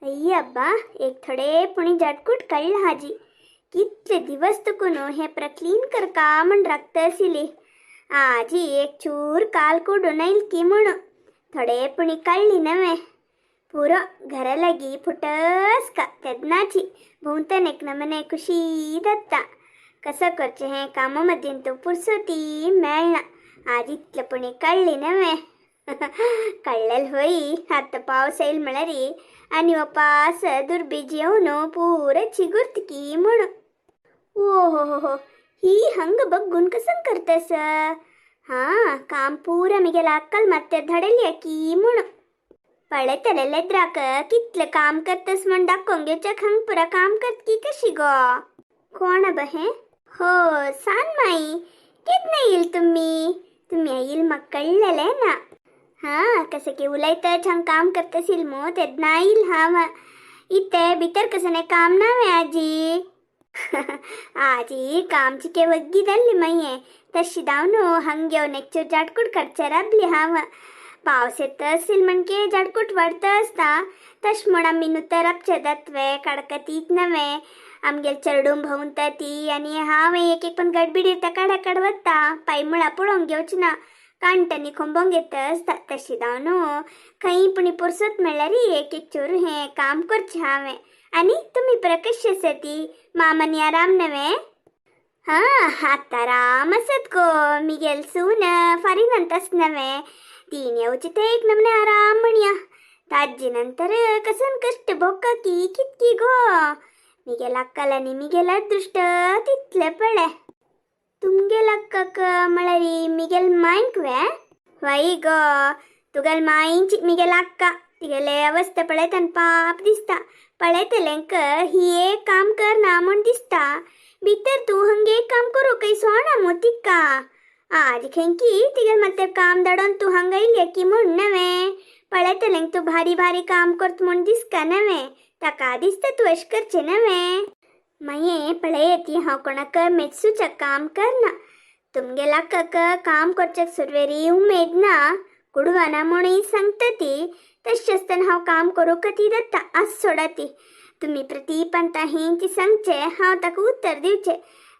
अय्यब्बा एक थोडे पुणी जाटकूट कळ्ळ हाजी. कितले दिवस तुकून हे प्र क्लीन करका म्हण राखता आशिल्ली. आजी एक चूर काल कुडून येईल की म्हणू थोडे पुणी कळ्ळी नवे. पुरो घरा लागी फुटस का तेन्नाची भोंवतण एक नमने खुशी दत्ता. कसं करचें हें कामा मदीं तूं पुरसोती मेळना. आज इतले पुणी कळ्ळी नवे. कळ्ळेल होय. आतां पावस येईल म्हळ्यार आनी हो पास दुर्बीज येवन पुरे चिगुर्तकी म्हणून. ओ हो हो हो, ही हंग बग्गून कसं करतस? हा काम पुरा मिगेला अक्कल मात्तर धाडेली की म्हणून. पळयतले लेद्राक कितले काम करतस म्हण दाखोवन घेवच्याक हंग पुरा काम करत की कशी गो? कोण बहे? हो सान माई, केन्ना येईल तुम्ही? तुम्ही येईल म्हाका कळ्ळेलें ना. हा कसं की उलयतच हांग काम करतसील मो तेन्ना येईल हांव. इते भितर कसं काम ना आजी? आजी कामची के वग्गी जाल्ली माये. तशी धांवन हंग येवन एक चूर जाटकूट काडचे राबली हांव. पावस येत असेल म्हणके जाडकूट वाडत आसता. तश म्हण आमी नुतर राबचे जातवे काडकतीत नवे. आमगेल चेडूं भोंवता ती आनी हांव एक एक पण गडबिडीर त्या काडा काड वता. पाय मुळां पळोवंक घेवची ना, कांटांनी खोंबोंक येत आसता. तशी धांवन खंय पुणी पुरसत म्हणल्यार एक एक चूर हें काम करचें हांवें. आनी तुमी परा कशी आसा ती? मामानी आराम नवे? हा आतां आराम आसत गो. मिगेल सून फारीनांत आस नवे. तीन येवची ते एक नमने आराम म्हणया. ताजे नंतर कसन कष्ट भोगका की कितकी गो. मिगेल अक्कल आनी मिगेल अदृश्ट तितले पळे. तुमगेल अक्काक म्हळ्यार मिगेल मांयक वे? वय गो, तुगेल मांयची मिगेल अक्का. तिगेले अवस्था पळयतान पाप दिसता. पळयतल्यांक ही एक काम कर ना म्हूण दिसता. भितर तूं हंग एक काम करूं काही सोणा मू तिका. आज खेंकी तिगेल मात्तर काम धाडून तूं हांगा येयल्या की म्हूण नवे. पळयतल्यांक तूं भारी भारी काम करत म्हूण दिसका नवे. ताका दिसता तूं अशें करचें नवे. मागीर पळय ती हांव कोणाक मेत्सूच्या काम करना. तुमगेल अक्काक काम करच्याक सुरवेरी उमेद ना, कुडवाना म्हणून सांगता ती. तशें आसतना हांव काम करूंक ती दत्ता आस सोडा ती. तुमी प्रतिपंता हेंची सांगचें, हांव ताका उत्तर दिवचें.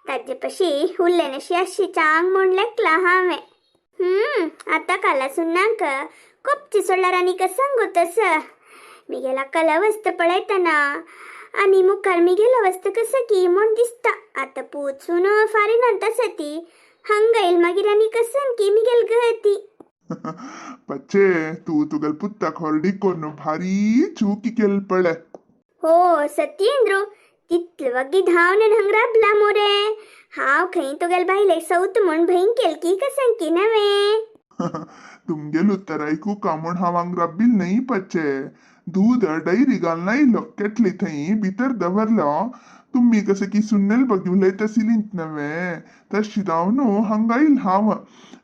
ताजे पशी उरलें अशी चांग म्हूण लेखलां हांवें. आतां काला सुन्नाक कोपची सोडल्यार आनी सांगू तस. मिगेल अक्कल अवस्था पळयतना आनी मुखार मिगेल अवस्था कसं की म्हूण दिसता. आतां पूत सून फारीनांत आसा ती. हांगा येयल मागीर आनी कसन की मिगेल गती. पच्चे, तूं तुगेल पुत्ताक हॉर्डीक कोन्न भारी चुकी केल पळे. हो सत्येंद्र, तितले वग्गी धांवन हांग राबला मोरे. हांव खंय तुगेल बायलेक सौत म्हूण भंय केल की कसं की नवे. तुमगेल उत्तर आयकूका म्हूण हांव हांग राब्बील न्हय पच्चे. दूद डैरी घालून आयलो, केटली थंय भितर दवरलो. तुमी कसं की सुन्नेल बगी उलयत आशिल्लींत नवे, तशी धांवन हांगा आयल हांव.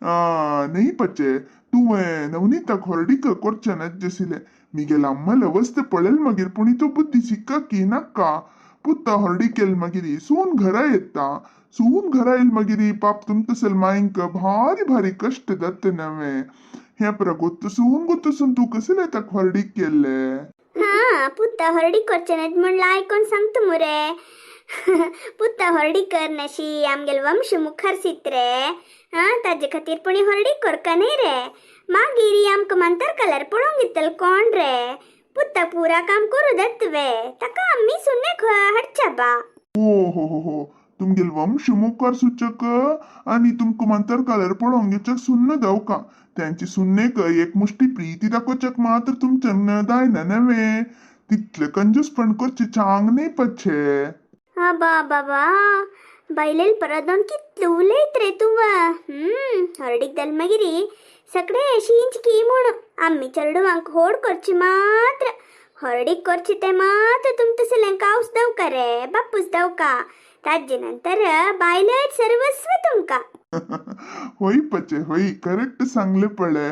न्हय पच्चे, तुवें नवनीताक होर्डीक करचें नज्जशिलें. मिगेल अम्मल अवस्था पळयल मागीर पुणी तूं बुद्धी शिक्का की नाका. पुत्ता होर्डी केल मागीर सून घरा येता. सून घरा येयल मागीर पाप तुमतसल मायंक भारी भारी कष्ट जाता नवे. हें परा गोत्तसून गोत्तसून तूं कसलें ताका होर्डीक केल्लें? हा पुत्ता हरडी करचें नात म्हणलं आयकोन सांगता मुरे. पुत्ता हरडी कर नशी आमगेल वंश मुखार सीत रे. हा ताजे खातीर पुणी हरडी करका न्ही रे. मागीर आमकां मंतर कलर पळोवंक येतलो कोण रे? पुत्ता पुरा काम करूं दत्तवे. ताका आमी सुनेक हाडच्या बा. ओ हो हो हो, तुमगेल वंश मुखार सुचक आनी तुमकां मंतर कलर पळोवंक घेवच्याक सुन्न दावका. त्यांची सुन्नेक एक मुष्टी प्रीती दाखोवच्याक मात्र तुमच्यान जायना नवे. तितले कंजूसपण करचे चांग न्ही पच्छे. हा बा बाबा, बायलेल परत कितलं उलयत रे तूं. हरडीक दल मागीर सगळे शींच की म्हूण आमी चेडवांक होड करची मात्र हरडीक करची ते मात्र तुमतसलें कावस दवका रे, बापूस दवका. ताजे नंतर बायलेच सर्वस्व तुमकां. होय पचे होय, करेक्ट सांगले पळे.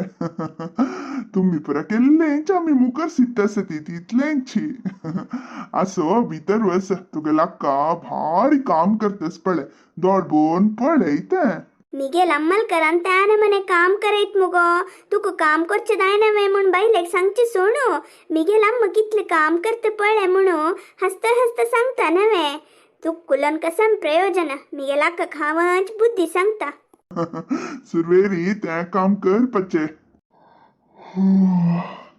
तुम्ही पुरा केल्लेंच आमी मुखार सित्ता आसा ती तितलेंची. असो भितर वस, तुगेल अक्का भारी काम करतस पळे, दोड बोन पळय तें. मिगेल अंमलकरान त्या नमने काम करयत मुगो, तुका काम करचें जायना वे म्हूण बायलेक सांगचें सोणू. मिगेल अम्मा कितलें काम करता पळय म्हणू हसता हसता सांगता नव्हे. तुका कुलन कसम प्रयोजन, मिगेल अक्काक हांवच बुद्धी सांगता. सुरवेरी तें काम कर पचे.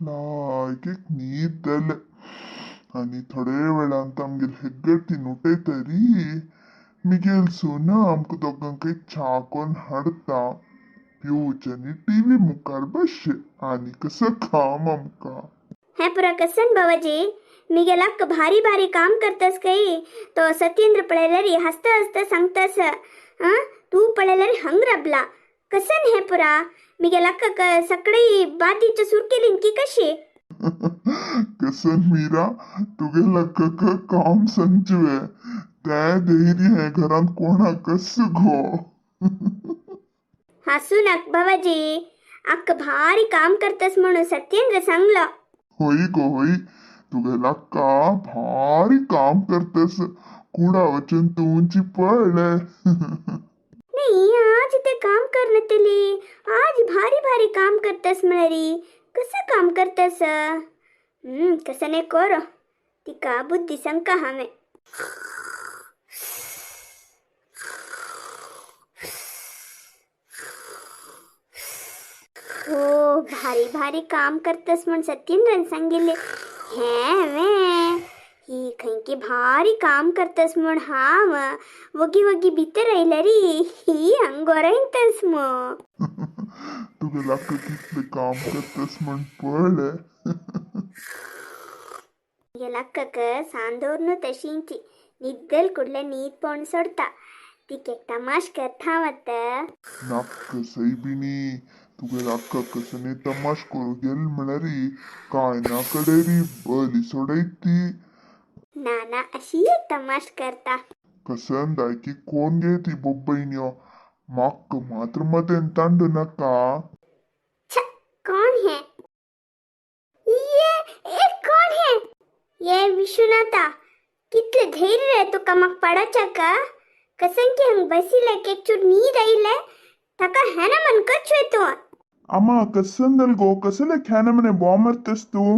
लायकीक न्हीद जाले आनी थोडे वेळान आमगेर हेग्गतीन उठयतरी मिगेल सोना आमकां दोगांकय च्या कोन्न हाडता, पिवचें आनी टीव्ही मुखार बसचें. आनी कसो काम आमकां. हें पुरा कसन बाबाजी, मिगेल अक्क भारी भारी काम करतस कई. तो सत्येंद्र पळयल्यारी हसता हसता सांगतास. आं, तूं पळयल्यारी हंग रबला. कसन हें पुरा, मिगेल अक्क सगळी बातीचे सुर केली की कशी? कसन मीरा, तुगे लक्क काम सांगचें तें धैर्य हें घरांत कोणाकच गो. हसू नाक बाबाजी, अक्क भारी काम करतस म्हणून सत्येंद्र सांगलो. होय गो होय, तुगे लक्का भारी काम करतस, कुडा वचून तुमची पळले. नाही, आज ते काम करनतली, आज भारी भारी काम करतस म्हळ्यारी कसं काम करतस? कसं नाही करो, तिका बुद्धी सांगका हांवें. हो, भारी भारी काम करतस म्हूण सत्येंद्रन सांगिल्लें. हें वे ही खंयकी भारी काम करतस म्हूण हांव वगी वगी भितर आयल्यारी ही हांग गोरायतस मग. तुगे लक्क कितलें काम करतस म्हण पळले. लक्कक सांदोरनु तशींची निद्दल कुडले नीद पोण सोडता. तिकेक तमाश करता वत. नाक्क सैबिणी, तुगे लक्क कसने तमाश करू गेल म्हळ्यारी काय ना कडेरी बली सोडयत ती. ना ना, अशी एक तमाश करता. कसन दायकी कोण गे ती बोब्बैन्यो, माक्क मात्र मतेन तांडू नाका. छ, कौन है ये? एक कौन है ये विश्वनाथा? कितले धैर्य रे तुका म्हाका पडोवच्याक. कसन की हांग बसिले, एक चूर न्हीद आयिल्ले, ताका हेना मन कच्छे तूं. अम्मा, कसन दल गो, कसले ख्यान मने बॉमरतस तूं?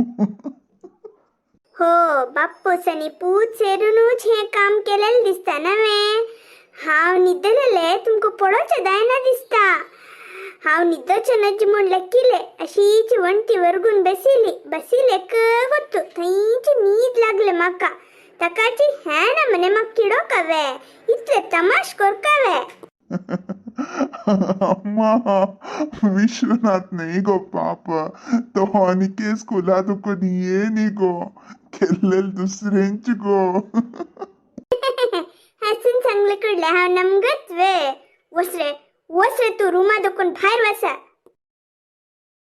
हो, बाप्पोस आनी पूत सेरूनूच हें काम केलेलें दिसता नव्हे. हांव न्हिदलेलें तुमकां पळोवचें जायना दिसता. हांव न्हिदोचें नज म्हूण लक्किलें, अशीच वण्टी वरगून बसिली बसिलेक गोत्तु थंयची न्हीद लागले म्हाका. ताकाची हें ना मने म्हाका किडोवकावे, इतले तमाश करकावे. अम्मा, विश्वनाथ नाही गो पाप, तो आनी स्कुला तुका ये न्ही गो, केल्लेल दुसऱ्यांच गो. हसून सांगले कडले हांव नमगत वे. वसरे वसरे तूं रुमा दोकून भायर वसा.